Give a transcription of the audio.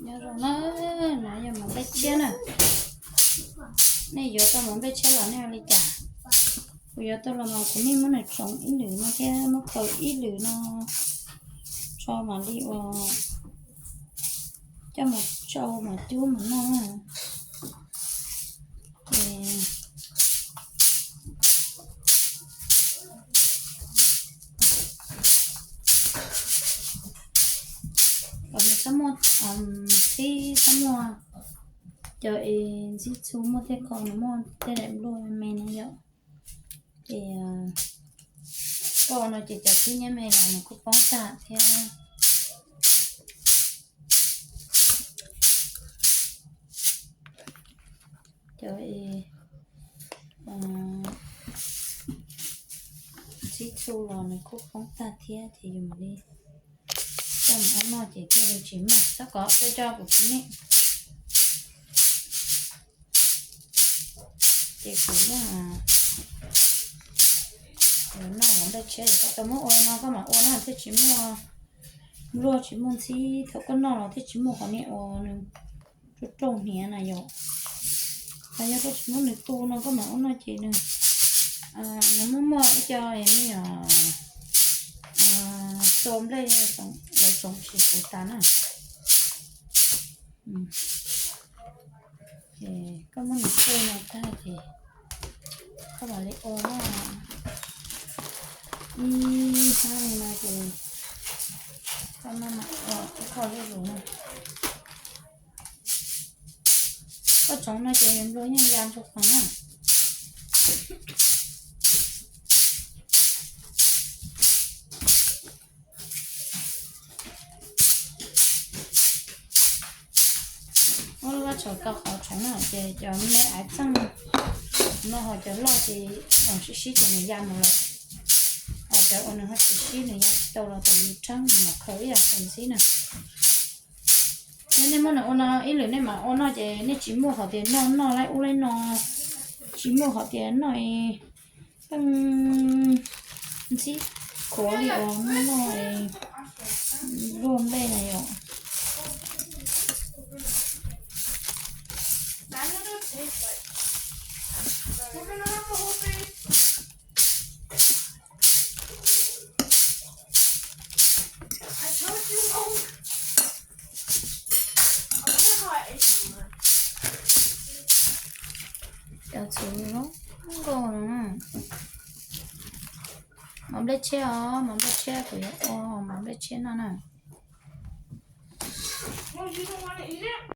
Nyob zoo na, no yog mov nplej tshiab na. Nej yuav tau mov nplej tshiab los nej ua li cas? Kuv yuav tau los mas kuv nej muab nws tsoov ib lwm no thiab muab kaw ib lwm no tso mam li ua coj mus tsau mas cub mus noj na. Ces kom nws txhob muaj txhib, txhob muaj cov es ntxhib txhu muaj tej ko, nws muaj tej daim npluaj me me no yom. Ces koj no ces cov txhib nyab me los nws kuj poob tag thiab. Cov ntxhib txhu los nws kuj poob tag thiab ces yus mam li coj mus ua noj ces thiaj li tsis muaj. Txhob kov, coj coj kuv tsis nej. Ces kuv yeej ua noj mov nplej tshiab, koj tau muab ua no koj mam ua no thiaj tsis muaj npluaj tsis muaj ntxhib, thaum koj noj los thiaj tsis muaj qhov niag uas nws rauj rauj hniav na yom. Los yog koj tsis muab nws tu no koj mam ua noj ces nws, nws muaj muaj ib co me nyuam txua nplej lawv tsoov tsis puv tas na. Ces koj muab nws tu no tag ces koj mam li ua noj ib hnab li no ces koj mam ua ib qho zuj zus na. Koj tsoov no ces npluaj yeej ya ntsuag qhov na. Ua lub vab tshauv tau qhov tsoov na ces cov me aiv txeej no ho cov loj ces sib sib ces nws ya mus lawm. Ho cov uas nws ho tsis sib nws ya tsis tau los tam yus rheeb nws mam khaws ib yam khaws ntxhib na. Yog nej muab nws ua no ib lwm nej mam ua noj ces nej tsis muaj qhov tias noj noj laib ub laib no, tsis muaj qhov tias noj pheej ntxhib khuav li uas noj noj luaj nplej na yom. Cov txhuv zoo nkauj no na. Mov nplej tshiab os, mov nplej tshiab, kuv yuav ua mov nplej tshiab noj na.